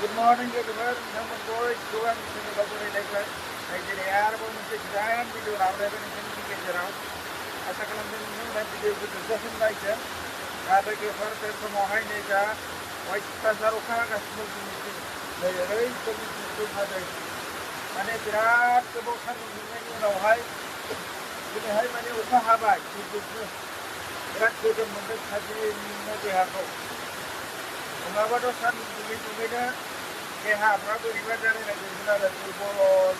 Good morning everyone. Namun boy, tuan sini baru naikkan. Jadi air pun mesti jalan video ramai pun mesti kita jalan. Asal kalau mungkin nanti video itu terjadi naikkan. Ada ke farter semua hai naikkan. White pasar ukara kasih mesti. Jadi itu ada. Mana berat kebukan mungkin orang hai. Ini hai mana ukara baik. Itu berat kebukan mungkin saja mungkin apa. Mengapa dosan begini-begini? Kehap, ragu ibadah ni lagi sudah ada turbol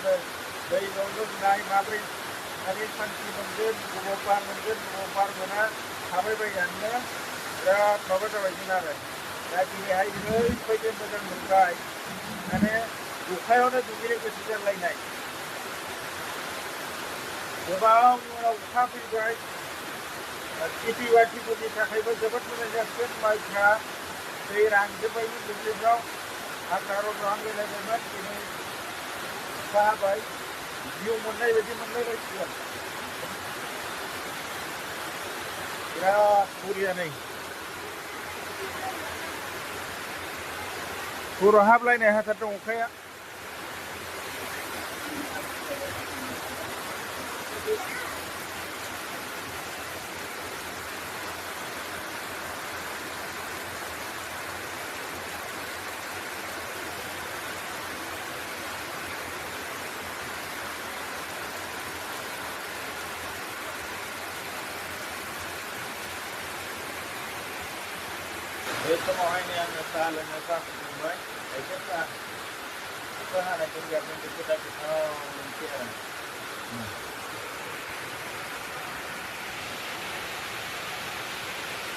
dari dulu naik mabri. Hari sanksi mungkin, bopar mana, sampai bagiannya, berat bawa tu bagian ada. Jadi hari ini bagian mungkai, ane bukai orang tu kiri kesulitan lain naik. Sebab orang kafi baik, kiti wati putih sakai berjabat menjadikan mereka. Saya rangka bayi beliau, akar orang yang ada ini sahabat, dia mana lagi. Kira boria ni. Pura hab lain ni hata tu kaya. Semua ini yang salah baik. Kita ada kegiatan kita mungkin.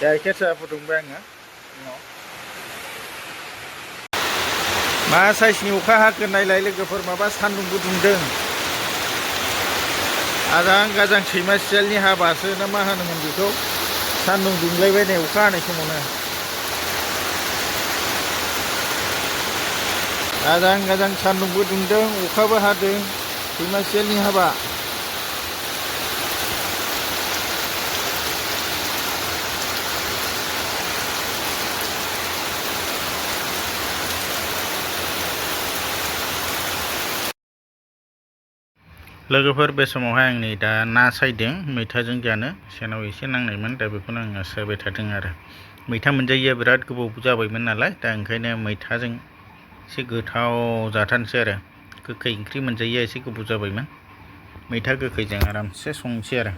Ya kita potong bang Masa sini ukah kenai lagi kefor mabas handung budung deng. Ada gajang cimas celni habas nama handung itu handung dunglai bene ukah ni semua. Kadang-kadang sandung budundeng, ukah hadeng, dimasel ni haba. Logoफोर बे समावहाय आं नै दा ना सायदों मैथाजों जानो सेनाव एसे नांनायमोन दा बेखौनो आङो सायबाय थादों आरो मैथा मोनजायैया बिराद गोबाव जाबायमोन नालाय दा ओंखायनो मैथाजों एसे गोथाव जाथारनोसै आरो गोखै ओंख्रि मोनजायैया एसे गोबाव जाबायमोन मैथा गोखैजों आरामसे संसै आरो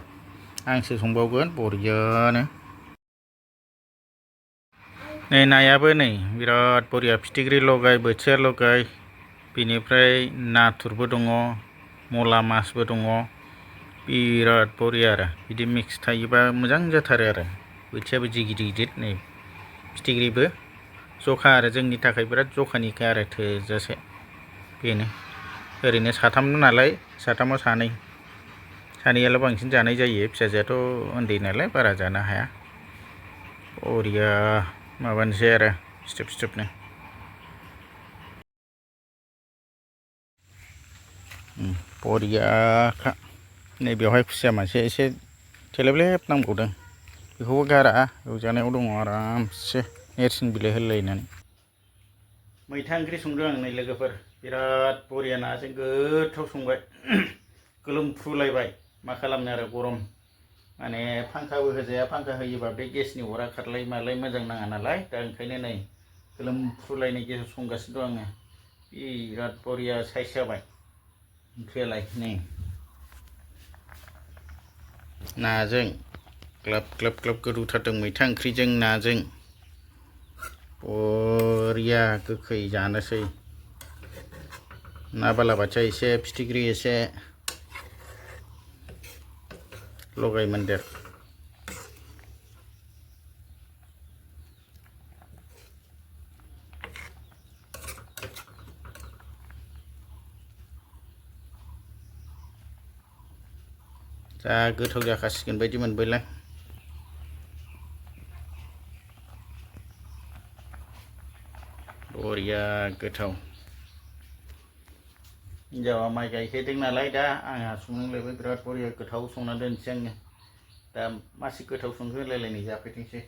आंसो संबावगोन बरियानो नै नायाबो नै बिराद बरिया फिथिख्रि लगाय बोथिया लगाय बिनिफ्राय नाथुरबो दङ मला मासबो दङ बिराद बरिया आरो बिदि मिक्स थायोबा मोजां जाथारो आरो बोथियाबो जि गिदिर नै फिथिख्रिबो जखा आरो जोंनि थाखाय बिराद जखानिखा आरो थोजासे बेनो ओरैनो साथाम नालाय साथामाव सानैयाल' बांसिन जानाय जायो फिसाजोआथ' उन्दै नालाय बारा जानो हाया बरिया माबानोसै आरो सिथोब-सिथोबनो बरियाखा नै बेवहाय खुसिया मासे एसे थेलेबलेब नांबावदों बेखौबो गारा एवजानायाव दङ आरामसे नेरसिं बिलाइ होलायनानै मैथा ओंख्रि संदों आं नै लोगोफोर बिराद बरिया नाजों गोथाव संबाय गोलोमफ्रुलायबाय मा खालामनो आरो गरम माने फांखाबो होजाया फांखा होयोबा बे गेसनि अरा खारलाय मालाय मोजां नाङा नालाय दा ओंखायनो नै गोलोमफ्रुलायनाय गेसाव संगासिनो दं आङो बिराद बरिया साइज जाबाय ओंख्रियालाय नै नाजों ग्लाब ग्लाब ग्लाब गोदौथारदों मैथा ओंख्रिजों नाजों बरिया गोखै जानोसै ना बालाबाथिया एसे फिथिख्रि एसे लगाय मोन्देर जा गोथाव जाखासिगोन बायदि मोनबायलाय बरिया गोथाव हिन्जावा माइ गायहैदों नालाय दा आंहा संनांलायबाय बिराद बरिया गोथाव संना दोनसै आङो दा मासे गोथाव संहोलायलायनाय जाफैथोंसै